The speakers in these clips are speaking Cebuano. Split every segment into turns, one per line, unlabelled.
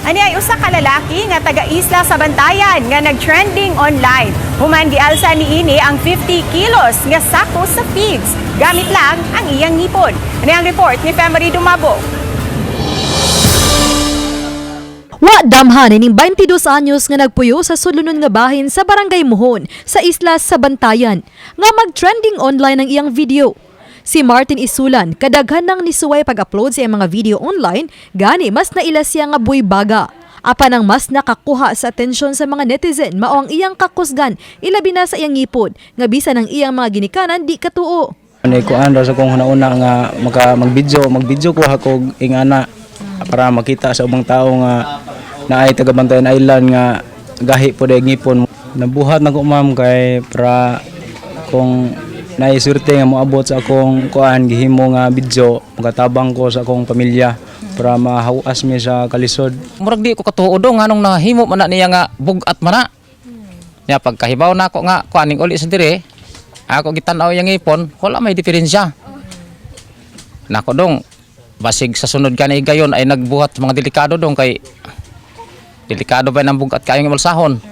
Ani ay usa ka lalaki nga taga Isla sa Bantayan nga nag-trending online. Human gialsa niini ang 50 kilos nga sako sa pigs. Gamit lang ang iyang ngipon. Ani ang report ni Femery Dumabo.
Wa damhan ining 22 anyos nga nagpuyo sa sulunon nga bahin sa Barangay Muhon sa isla sa Bantayan nga mag-trending online ang iyang video. Si Martin Isulan kadaghan nang nisuway pag-upload sa iyang mga video online, gani mas naila siya nga buy baga. Apan ang mas nakakuha sa atensyon sa mga netizen mao ang iyang kakusgan, ilabi na sa iyang ngipon nga bisan ang iyang mga ginikanan di katuo.
Ani kuan ra sa kong huna-huna nga maka magbidyo, magbidyo ko hakog ingana para makita sa ubang tao nga naay taga Bantayan Island nga gahi po day ngipon. Nabuhat na ko, ma'am, kay para kung naay swerte nga moabot sa akong kuan gihimo nga video, makatabang ko sa akong pamilya para mahawas mi sa kalisod.
Murag di ko katuo dong nganong nahimo man na niya nga bugat man na. Nya pagkahibaw nako nga kuaning uli sa dire, ako gitan-aw yang ipon, wala may diferensya. Nako dong, basig sa sunod kani gayon ay nagbuhat sa mga delikado dong, kay delikado ba ng bugat kayong imalsahon.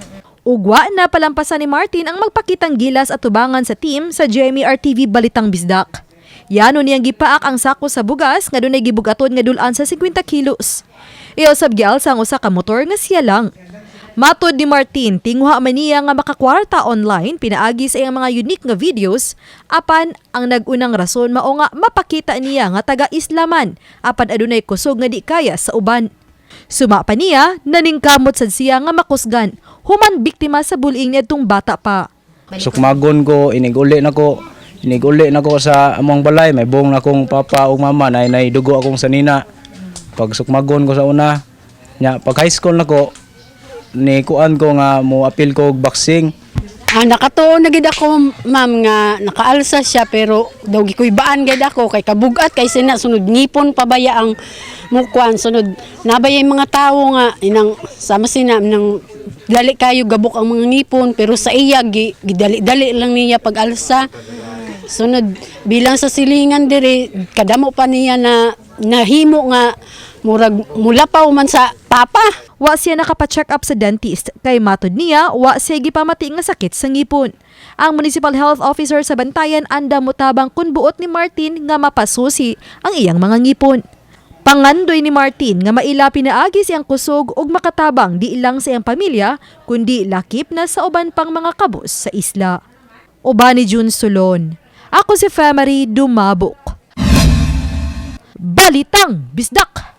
Ugwa na palampasan ni Martin ang magpakitang gilas at tubangan sa team sa GMA RTV Balitang Bisdak. Yano niyang gipaak ang sako sa bugas nga dunay gibugaton nga dulan sa 50 kilos. Iyo sab gialsa ang usa ka motor nga siya lang. Matod ni Martin, tinguha man niya nga makakwarta online pinaagi sa iyang mga unique nga videos, apan ang nag-unang rason mao nga mapakita niya nga taga-Islaman apan adunay kusog nga di kaya sa uban. Suma pa niya, naningkamot sad siya nga makusgan, human biktima sa bullying niadtong bata pa.
Sukmagon ko, iniguli na ko, iniguli na ko sa among balay, may buong na akong papa o mama, nay nay dugo akong sanina. Pag sukmagon ko sa una, nya pag high school na ko, ni kuan ko nga mo apil ko og boxing.
Ah, nakatuo na gid ako, ma'am, nga nakaalsa siya, pero daw gikuybaan gid ako kay kabugat kay sina, sunod ngipon pa baya ang mukuan, sunod nabaya yung mga tawo nga inang sama sina nang dali kayo gabok ang mga ngipon, pero sa iya gi, gidali-dali lang niya pag-alsa. Sunod bilang sa silingan diri, kadamo pa niya na nahimo nga murag mulapaw man sa papa.
Wa siya nakapa-check up sa dentist kay matod niya wa siya gipamati nga sakit sa ngipon. Ang Municipal Health Officer sa Bantayan anda motabang kun buot ni Martin nga mapasusi ang iyang mga ngipon. Pangandoy ni Martin nga maila pinaagi siyang kusog ug makatabang di lang sa iyang pamilya kundi lakip na sa uban pang mga kabus sa isla. Uban ni June Solon. Ako si Femery Dumabok. Balitang Bisdak!